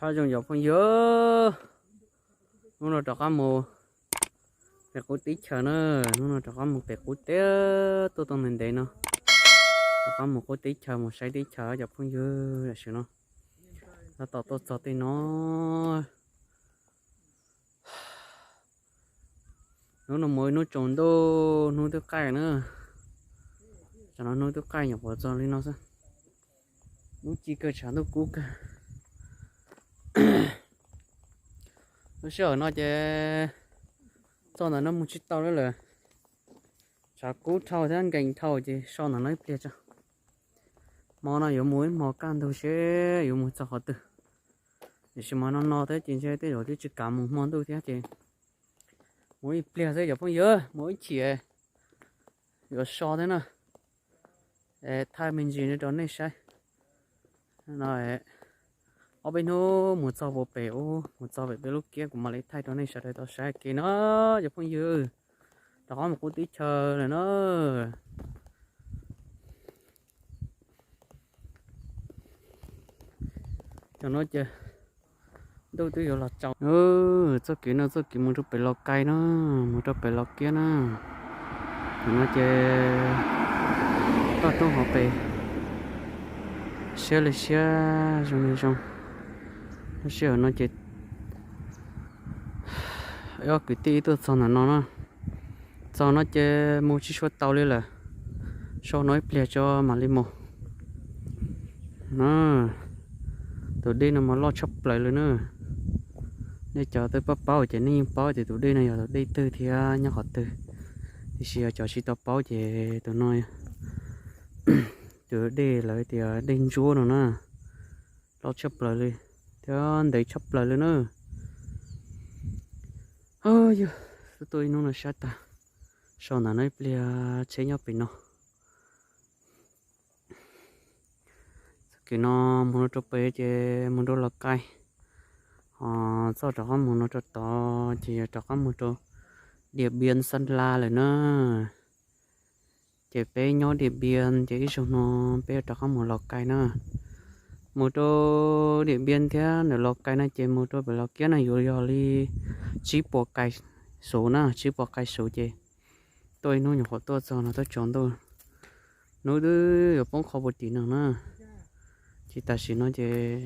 Nyob zoo cov phooj ywg, hnub no rov qab mus pem qub teb chaws na, hnub no rov qab mus pem qub teb, tuaj tau ntev ntev no, rov qab mus qub teb chaws mus saib teb chaws cov phooj ywg. Tam sim no tab tom tuaj txog tej no. Hnub no mus ib hnub tsaus ntuj, hnub twb qaij na. Tsam no hnub twb qaij nyuam qhuav txog li no xwb. Hnub ci kawg tshav ntuj kub kawg. Lub sij hawm no ces txog ntawm no mus tsis tau li lawm. Tshav kub dhau thiab nkees dhau ces so ntawm no ib pliag tso. Hmo no yuav mus ib hmos kaj ntug seb yuav mus txog qhov twg. Tiam sis mas no no thiab ces ntshe tej zaum twb tsis kav mus hmo ntuj thiab ces mus ib pliag xwb cov phooj ywg, mus ib chim yuav so thiab na. Thaij me ntsis no rau nej saib. No, ob peb hnub mus txog puag pem ub, mus txog pem peb lub kiab kuv mam li thaij rau nej sawv daws tau saib ke no cov phooj ywg. Rov qab mus qub teb chaws lawm na. Cov no ces ntuj twb yuav los tsaus. Txoj kev no txoj kev mus rau pem Los Kais na, mus rau pem Los Kiab na. Cov no ces toj roob hauv pes siab li siab zoo li zoo. Lub sij hawm no ces ob kwv tij tuaj txog ntawm no na. Txog no ces mus tsis sua tau li lawm. Sau no ib pliag tso mam li mus. Tus dej no mas loj tshaj plaws li na. Nej cov twb paub paub ces nej yeej paub tias tus dej no yog tus dej twg thiab nyob qhov twg. Tiam sis yog cov tsis tau paub ces tus no, tus dej lawv tias dej ntsuab no na, loj tshaj plaws li thiab ntev tshaj plaws li na. Yog tuaj ib hnub no sab tag, sau ntawm no ib pliag tsheb nyob pem no. Txoj kev no mus no rau pem ces mus rau Los Kais, ho txoj rov qab mus no rau tod ces yog rov qab mus rau Diam Npiam Xas Las lawm na. Ces peb nyob Diam Npiam ces ib zaug no peb yuav rov qab mus Los Kais na. Mus rau Diam Npiam thiab ntawm Los Kais no ces mus rau pem Los Kiab no yuav yog li tsib puas kais xuv na, tsib puas kais xuv ces tuaj ib hnub nyuam qhuav tuaj txog no twb tsaus ntuj. Hnub twb yuav poob qho puag tim no na. Ces tam sim no ces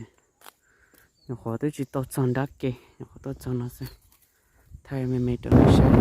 nyuam qhuav twb tsis tau txog nrab ke, nyuam qhuav tuaj txog no xwb. Thaij me me rau nej saib.